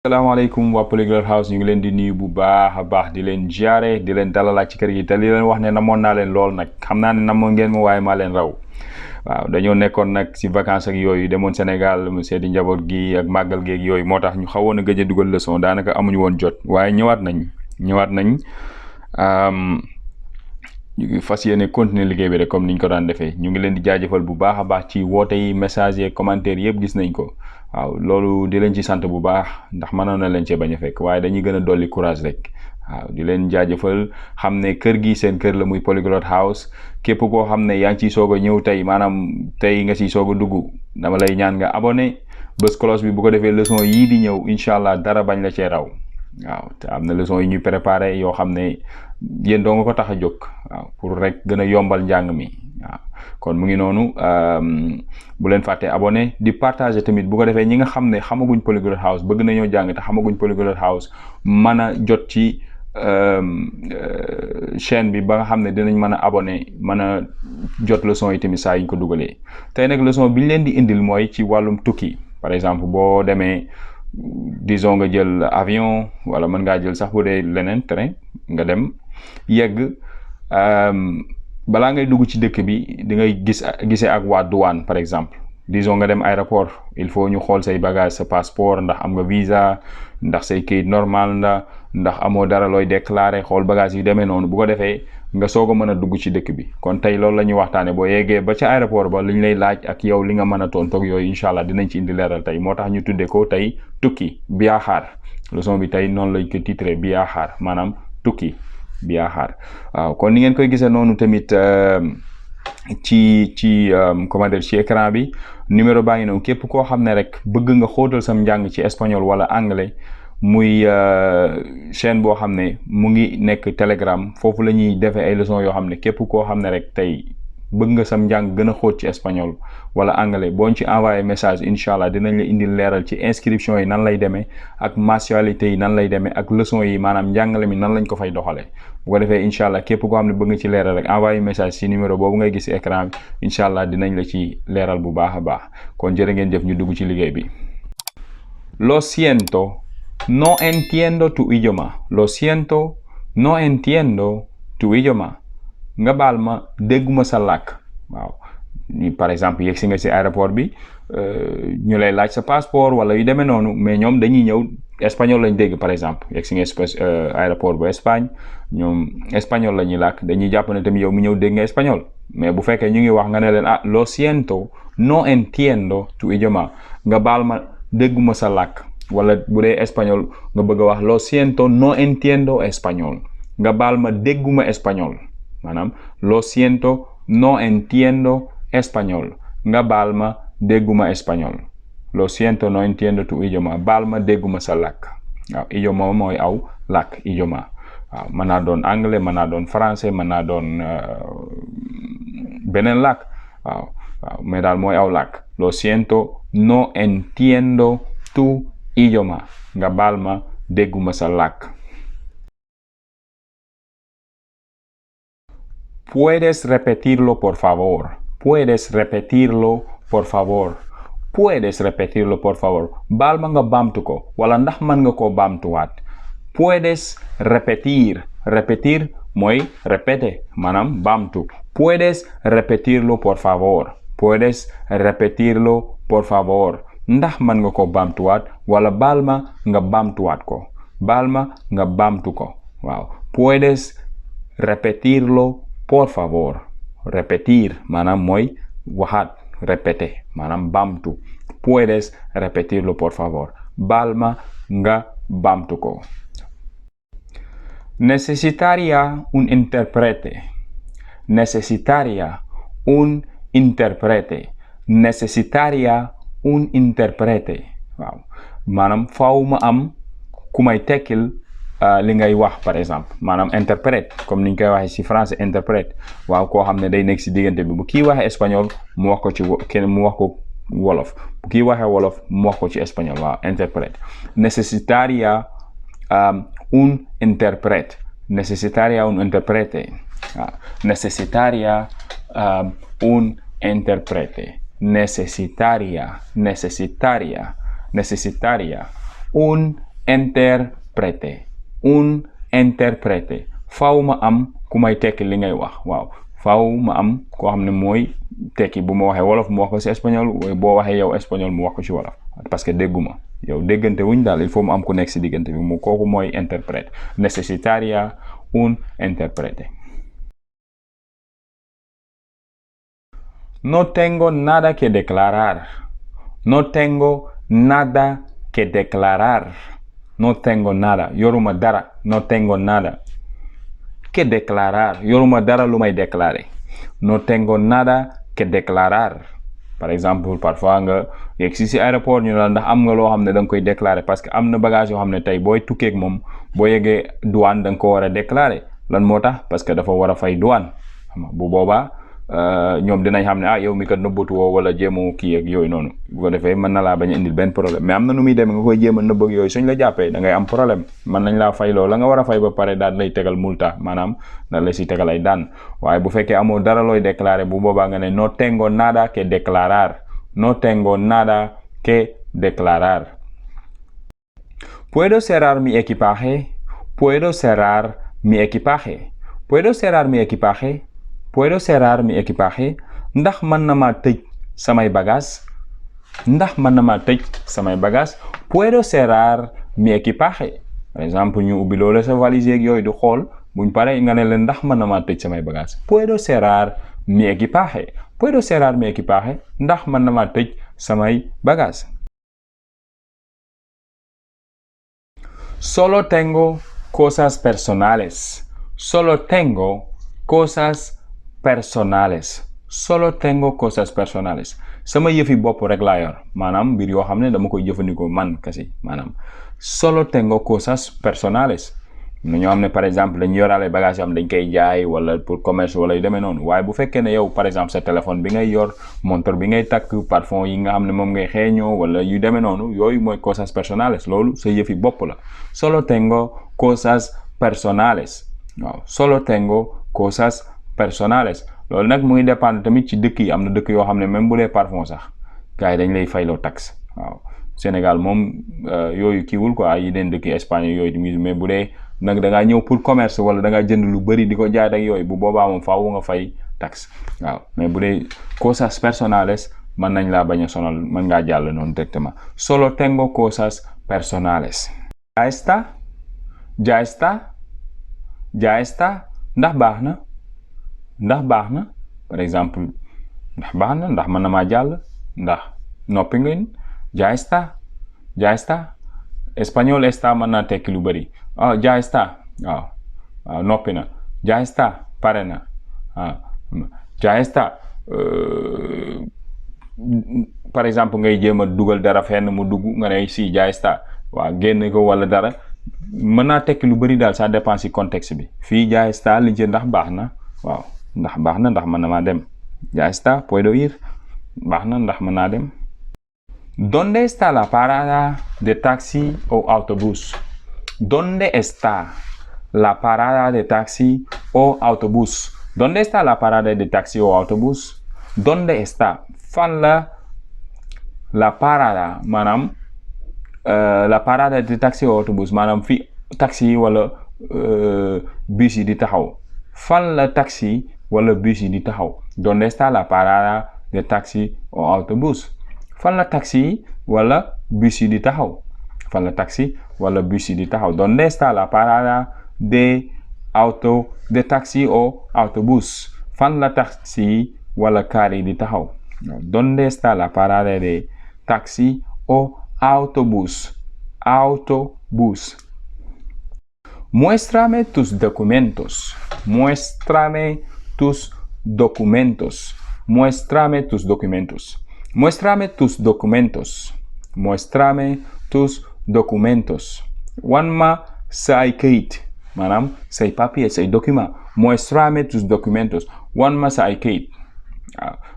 Assalamualaikum wa Polyglot House, ñu ngi leen di nuyu bu baax di leen jaare di leen dalalaat ci kër gi te li leen wax ne namoon naa leen lool nag xam naa ne namoon ngeen ma waaye maa leen raw waaw dañoo nekkoon nag si vacances ak yooyu demoon Sénégal mu seeti njaboot gi ak màggal geeg yooyu moo tax ñu xawoon a gëj a dugal leçon daanaka amuñu woon jot waaye ñëwaat nañ ñu ngi fas yéene continuer liggéey bi rek comme niñ ko daan defee ñu ngi leen di jaajëfal bu baax ci woote yi message yi commentaire yëpp gis nañ ko waaw loolu di leen ci sant bu baax ndax mënoon na leen cee bañ a fekk waaye dañuy gën a dolli courage rek waaw di leen jaajëfal xam ne kër gi seen kër la muy Polyglot House képp koo xam ne yaa ngi ciy soog a ñëw tey maanaam tey nga ciy soog a dugg dama lay ñaan nga abonné bés cloche bi bu ko defee leçon yii di ñëw incha allah dara bañ la cee raw waaw te am na leçon yi ñuy préparé yoo xam ne yéen doo nga ko tax a jóg waaw pour rek gën a yombal njàng mi waaw kon mu ngi noonu bu leen fàtte abonné di partager tamit bu ko defee ñi nga xam ne xamaguñ Polyglot House bëgg nañoo jàng te xamaguñ Polyglot House mën a jot ci chaîne bi ba nga xam ne dinañ mën a abonné mën a jot leçon yi tamit saa yi ñu ko dugalee tey nag leçon bi ñu leen di indil mooy ci wàllum tukki par exemple boo demee disons nga jël avion wala mën ngaa jël sax bu dee leneen train nga dem yegg balaa ngay dugg ci dëkk bi di ngay gisee ak waa douane par exemple disons nga dem aéroport il faut ñu xool say bagage sa passeport ndax am nga visa ndax say kayit normal ndax amoo dara looy déclarer xool bagage yi demee noonu bu ko defee nga soog a mën a dugg ci dëkk bi kon tey loolu la ñuy waxtaane boo yeggee ba ca aéroport ba li ñu lay laaj ak yow li nga mën a tontoog yooyu incha allah dinañ ci indi leeral tey moo tax ñu tuddee ko tey tukki biaaxaar leçon bi tey noonu lañ ko titré biaaxaar maanaam tukki biaaxaar waaw kon ni ngeen koy gisee noonu tamit ci comment dire ci écran bi numéro baa ngi noonu képp koo xam ne rek bëgg nga xóotal sam njàng ci espagnol wala anglais muy chaîne boo xam ne mu ngi nekk Telegram foofu la ñuy defee ay leçons yoo xam ne képp koo xam ne rek tey bëgg nga sam njàng gën a xóot ci espagnol wala anglais boo ñu ci envoyé message incha allah dinañ la indil leeral ci inscription yi nan lay demee ak mensualité yi nan lay demee ak leçons yi maanaam njàngale mi nan lañ ko fay doxalee bu ko defee incha allah képp koo xam ne bëgg nga ci leeral rek envoyé message ci numéro boobu ngay gis ci écran bi incha allah dinañ la ci leeral bu baax a baax kon jërë ngeen jëf ñu dugg ci liggéey bi. Lo siento, no entiendo tu idioma. Lo siento, no entiendo tu idioma. nga baal ma dégguma sa làkk waaw par exemple yegg si nga si aéroport bi ñu lay laaj sa passeport wala yu demee noonu mais ñoom dañuy ñëw espagnol lañ dégg par exemple yegg si nga aéroport bu Espagne ñoom espagnol la ñuy làkk dañuy jàpp ne tamit yow mi ñëw dégg nga espagnol mais bu fekkee ñu ngi wax nga ne leen lo siento no entiendo tu idioma nga baal ma dégguma sa làkk wala bu dee espagnol nga bëgg a wax lo siento no entiendo espagnol nga baal ma dégguma espagnol maanaam lo siento no entiendo español nga baal ma dégguma espagnol lo siento no entiendo tu idioma baal ma dégguma sa làkk waaw idioma mooy aw làkk idioma waaw mën naa doon anglais mën naa doon français mën naa doon beneen làkk waaw mais daal mooy aw làkk lo siento no entiendo tu idioma nga baal ma dégguma sa làkk. ¿Puedes repetirlo, por favor? ¿Puedes repetirlo, por favor? ¿Puedes repetirlo, por favor? baal ma nga baamtu ko wala ndax mën nga koo baamtuwaat. ¿Puedes repetir mooy répéter maanaam baamtu. ¿Puedes repetirlo, por favor? ¿Puedes repetirlo, por favor? ndax mën nga koo baamtuwaat wala baal ma nga baamtuwaat ko. baal ma nga baamtu ko waaw. ¿Puedes repetirlo, por favor? Repetir maanaam mooy waxaat répéter maanaam baamtu. ¿Puedes repetirlo, por favor? baal ma nga baamtu ko. Necesitaría un intérprete. Necesitaría un intérprete. Necesitaría un intérprete waaw maanaam faaw ma am ku may tekkil li ngay wax par exemple maanaam interprète comme niñ koy waxee ci français interprète waaw koo xam ne day nekk ci diggante bi bu kii waxee espagnol mu wax ko ci mu wax ko wolof bu kii waxee wolof mu wax ko ci espagnol waaw interprète. Necesitaría un intérprete. Necesitaría un intérprete waaw. Necesitaría un intérprete. Necesitaría un intérprete un intérprete faaw ma am ku may tekki li ngay wax waaw faaw ma am koo xam ne mooy tekki bu ma waxee wolof mu wax ko ci espagnol boo waxee yow espagnol mu wax ko ci wolof parce que dégguma yow déggante wuñ daal il faut mu am ku nekk ci diggante bi mu kooku mooy interprète necesitaría un intérprete. No tengo nada que declarar. No tengo nada que declarar. No tengo nada. Yoruma dara. No tengo nada que declarar. Yoruma dara lu may déclarer. No tengo nada que declarar. Par exemple parfois nga yegg si aéroport ñu la ndax am nga loo xam ne da nga koy déclarer parce que am na bagage yoo xam ne tey booy tukkeeg moom boo yeggee douane da nga ko war a déclarer lan moo tax parce que dafa war a fay douane bu boobaa ñoom dinañ xam ne yow mi kat nëbbatu woo wala jéemoo kii ak yooyu noonu bu ko defee mën na laa bañ a indil benn problème mais am na nu muy demee nga koy jéem a nëbb ak yooyu suñ la jàppee da ngay am problème mën nañ laa fay loo la nga war a fay ba pare daal lay tegal multa maanaam daal lay si tegal ay daan waaye bu fekkee amoo dara looy déclarer bu boobaa nga ne no tengo nada que declarar no tengo nada que declarar. ¿Puedo cerrar mi equipaje? ¿Puedo cerrar mi equipaje? ¿Puedo cerrar mi equipaje? ¿Puedo cerrar mi equipaje? Ndax mën na ma tëj samay bagages? Ndax mën na ma tëj samay bagages? ¿Puedo cerrar mi equipaje? Par exemple ñu ubbi loola sa valise yeeg yooyu du xool buñ paree nga ne leen ndax mën na ma tëj samay bagages? ¿Puedo cerrar mi equipaje? ¿Puedo cerrar mi equipaje? Ndax mën na ma tëj samay bagages? Solo tengo cosas personales. Solo tengo cosas personales. Solo tengo cosas personales. Sama yëfi bopp rek laa yor maanaam mbir yoo xam ne dama koy jëfandikoo man kese maanaam solo tengo cosas personales. ñoo xam ne par exemple dañu yoraale bagage yoo xam dañ koy jaay wala pour commerce wala yu demee noonu waaye bu fekkee ne yow par exemple sa téléphone bi ngay yor montre bi ngay takk parfum yi nga xam ne moom ngay xeeñoo wala yu demee noonu yooyu mooy cosas personales loolu sa yëfi bopp la solo tengo cosas personales waaw solo tengo cosas personales loolu nag mu ngi dépendre tamit ci dëkk yi am na dëkk yoo xam ne même bu dee parfum sax gars yi dañ lay fayloo taxe waaw Sénégal moom yooyu kiiwul quoi yi den dëkk Espagne yooyu mais bu dee nag da ngaa ñëw pour commerce wala da ngaa jënd lu bëri di ko jaay ak yooyu bu boobaa moom faaw nga fay taxe waaw mais bu dee cosas personales mën nañ laa bañ a sonal mën ngaa jàll noonu directement solo tengo cosas personales. Ya está ya está ya está ndax baax na ndax baax na par exemple ndax baax na ndax mën na maa jàll ndax noppi ngeen ya está ya está espagnol está mën naa tekki lu bëri ya está waaw noppi na ya está pare na ya está par exemple ngay jéem a dugal dara fenn mu dugg nga ne si ya está waaw génn ko wala dara mën naa tekki lu bëri daal ça dépend ci contexte bi fii ya está li ci ndax baax na waaw ndax baax na ndax mën na maa dem ya está puedo ir baax na ndax mën naa dem. ¿Dónde está la parada de taxi o autobús? ¿Dónde está la parada de taxi o autobús? ¿Dónde está la parada de taxi o autobús? ¿Dónde está? Fan la parada maanaam la parada de taxi o autobús maanaam fi taxi wala bus yi di taxaw fan la taxi wala bus yi di taxaw ¿Dónde está la parada de taxi o autobús? Fan la taxi wala bus yi di taxaw fan la taxi wala bus yi di taxaw ¿Dónde está la parada de taxi o autobús? Fan la taxi wala car yi di taxaw ¿Dónde está la parada de taxi o autobús? Autobús. Muéstrame tus documentos. Muéstrame tus documentos. Muéstrame tus documentos. Muéstrame tus documentos. Muéstrame tus documentos. Wan ma say kayit maanaam say papier say document. Muéstrame tus documentos. Wan ma say kayit.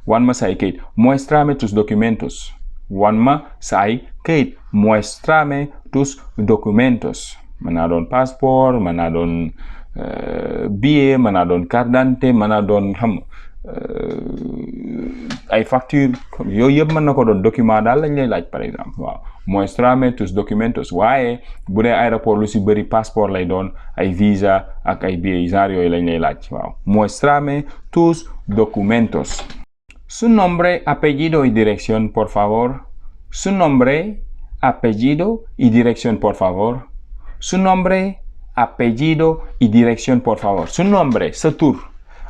Wan ma say kayit. Muéstrame tus documentos. Wan ma say kayit. Muéstrame tus documentos. Mën naa doon passeport mën naa doon billet mën naa doon carte d'identité mën naa doon xam ay facture yooyu yëpp mën na ko doon document daal lañ lay laaj par exemple waaw muéstrame tus documentos waaye bu dee aéroport lu si bëri passeport lay doon ay visa ak ay billets genre yooyu lañ lay laaj waaw muéstrame tus documentos. Su nombre, apellido y dirección, por favor. Su nombre, apellido y dirección, por favor. Su nombre, apellido y dirección, por favor. Su nombre, sa tur.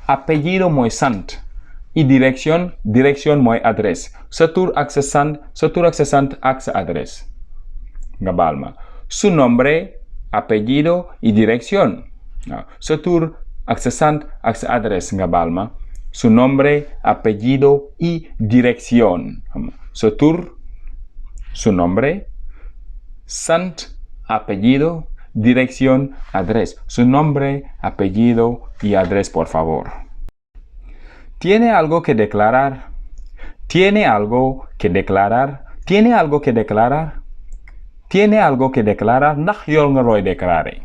Apellido mooy sant. Y dirección mooy adresse. Sa tur ak sa sant ak sa adresse. Nga baal ma. Su nombre, apellido y dirección. waaw sa tur ak sa sant ak sa adresse nga baal ma. Su nombre, apellido y dirección. Sa tur, su nombre, sant, apellido, dirección, adresse. Su nombre, apellido y adresse, por favor. ¿Tiene algo que declarar? ¿Tiene algo que declarar? ¿Tiene algo que declarar? ¿Tiene algo que declarar? Ndax yor nga looy déclarer.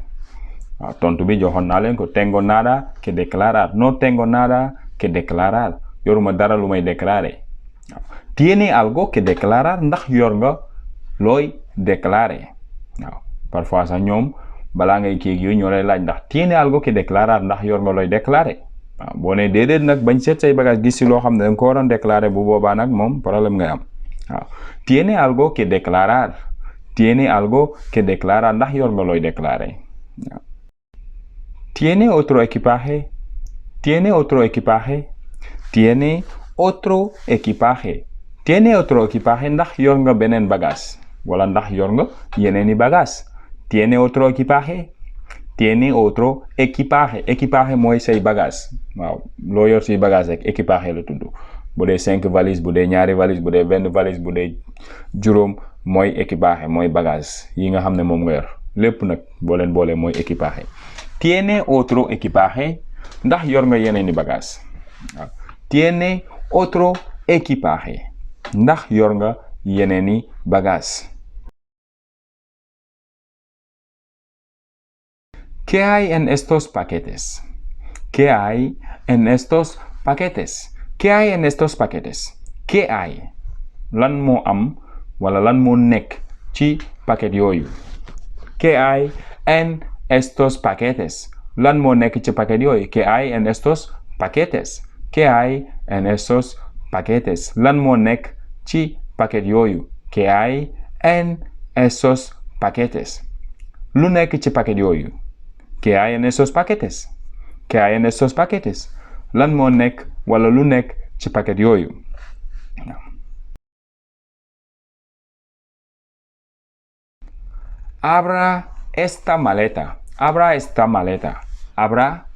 waaw tontu bi joxoon naa leen ko tengo nada que declarar. No tengo nada que declarar. Yoruma dara lu may déclarer. waaw tiene algo que declarar? Ndax yor nga looy déclarer. waaw parfois sax ñoom balaa ngay kii yooyu ñoo lay laaj ndax tiene algo que declarar? Ndax yor nga looy déclarer. waaw boo nee déedéet nag bañ seet say bagage gis si loo xam ne danga ko waroon déclarer bu boobaa nag moom problème ngay am waaw tiene algo que declarar? Tiene algo que declarar? Ndax yor nga looy déclarer. waaw ¿Tiene otro equipaje? ¿Tiene otro equipaje? ¿Tiene otro equipaje? ¿Tiene otro equipaje? Ndax yor nga beneen bagage wala ndax yor nga yeneeni bagage. ¿Tiene otro equipaje? ¿Tiene otro equipaje? Equipaje mooy say bagage waaw loo yor si bagage rek equipaje la tudd bu dee 5 valise bu dee ñaari valise bu dee benn valise bu dee juróom mooy equipaje mooy bagage yi nga xam ne moom nga yor lépp nag boo leen boolee mooy equipaje. ¿Tiene otro equipaje? Ndax yor nga yeneeni bagage. waaw ¿Tiene otro equipaje? Ndax yor nga yeneeni bagage. ¿Qué hay en estos paquetes? ¿Qué hay en estos paquetes? ¿Qué hay en estos paquetes? ¿Qué hay? Lan moo am wala lan moo nekk ci paquet yooyu. ¿Qué hay en estos paquetes? Lan moo nekk ci paquet yooyu. ¿Qué hay en estos paquetes? ¿Qué hay en estos paquetes? Lan moo nekk ci paquet yooyu. ¿Qué hay en estos paquetes? Lu nekk ci paquet yooyu. ¿Qué hay en esos paquetes? ¿Qué hay en esos paquetes? Lan moo nekk wala lu nekk ci paquet yooyu. Abra esta maleta. Abra esta maleta. Abra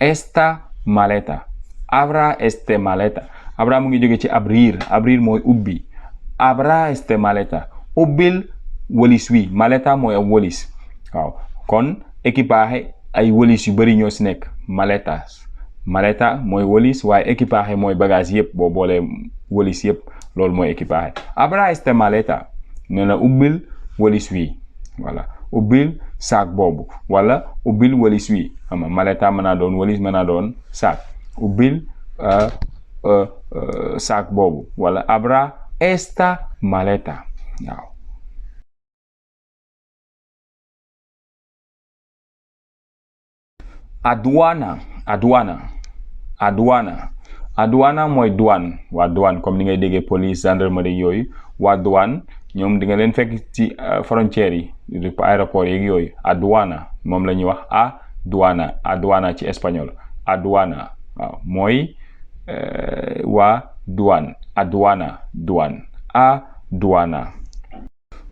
esta maleta. Abra este maleta. Abra mu ngi jóge ci abrir. Abrir mooy ubbi. Abra este maleta. Ubbil wëlis wi. Maleta mooy am wëlis. waaw kon équipage ay wëlis yu bari ñoo si nekk maletas. Maleta mooy wëlis waaye équipage mooy bagage yëpp boo boolee wëlis yëpp loolu mooy équipage. Abra este maleta nee na ubbil wëlis wi. voilà ubbil saak boobu wala ubbil wëlis wi xam nga maleta mën naa doon wëlis mën naa doon saak ubbil saak boobu wala abra esta maleta waaw. Aduana aduana mooy douane waa douane comme ni ngay déggee police gendarmerie yooyu waa douane ñoom di nga leen fekk ci frontières yi aéroport yeeg yooyu aduana moom la ñuy wax aduana ci espagnol aduana waaw mooy waa douane aduana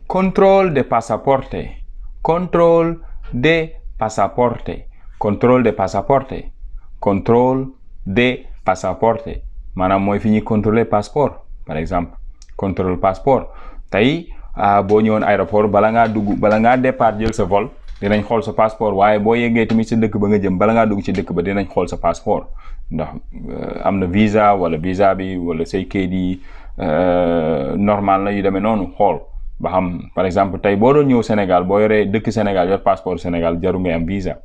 contrôle de pasaporte contrôle de maanaam mooy fi ñuy contrôler passeport par exemple contrôle passeport tey boo ñëwoon aéroport bala ngaa départ jël sa vol dinañ xool sa passeport waaye boo yeggee tamit sa dëkk ba nga jëm bala ngaa dugg ci dëkk ba dinañ xool sa passeport ndax am na visa wala visa bi wala say kayit yi normal la yu demee noonu xool ba xam par exemple tey boo doon ñëw Sénégal boo yoree dëkk Sénégal yor passeport Sénégal jaru ngay am visa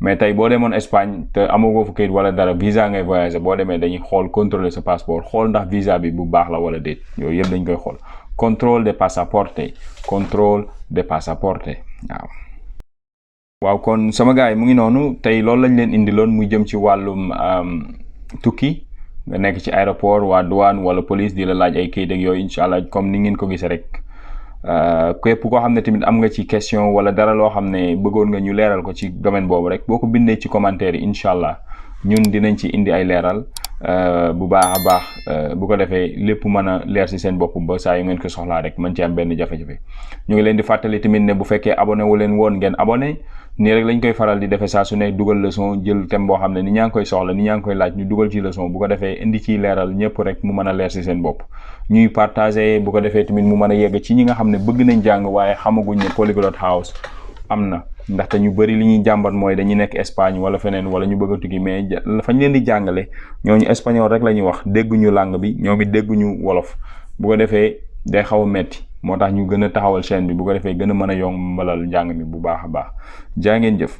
mais tey boo demoon Espagne te amagoo fa kayit wala dara visa ngay voyager boo demee dañuy xool contrôler sa passeport xool ndax visa bi bu baax la wala déet yooyu yëpp dañ koy xool contrôle de passaporte contrôle de passaporte waaw kon sama gars yi mu ngi noonu tey loolu lañ leen indiloon muy jëm ci wàllum tukki nga nekk ci aéroport waa douane wala police di la laaj ay kayit ak yooyu incha allah comme ni ngeen ko gisee rek képp koo xam ne tamit am nga ci question wala dara loo xam ne bëggoon nga ñu leeral ko ci domaine boobu rek boo ko bindee ci commentaire yi incha allah ñun dinañ ci indi ay leeral bu baax a baax bu ko defee lépp mën a leer si seen bopp ba saa yu ngeen ko soxlaa rek mën ci am benn jafe-jafe ñu ngi leen di fàttali tamit ne bu fekkee abonné wu leen woon ngeen abonné nii rek lañ koy faral di defee saa su ne dugal leçon jël thème boo xam ne ni ñaa ngi koy soxla ni ñaa ngi koy laaj ñu dugal ci leçon bu ko defee indi ciy leeral ñëpp rek mu mën a leer si seen bopp ñuy partager bu ko defee tamit mu mën a yegg ci ñi nga xam ne bëgg nañ jàng waaye xamaguñ ne Polyglot House am na ndaxte ñu bëri li ñuy jàmbat mooy dañuy nekk Espagne wala feneen wala ñu bëgg a tukki mais fañ leen di jàngale ñooñu espagnol rek la ñuy wax dégguñu langue bi ñoom it dégguñu wolof bu ko defee day xaw a metti moo tax ñu gën a taxawal chaîne bi bu ko defee gën a mën a yombalal njàng mi bu baax a baax jaa ngeen jëf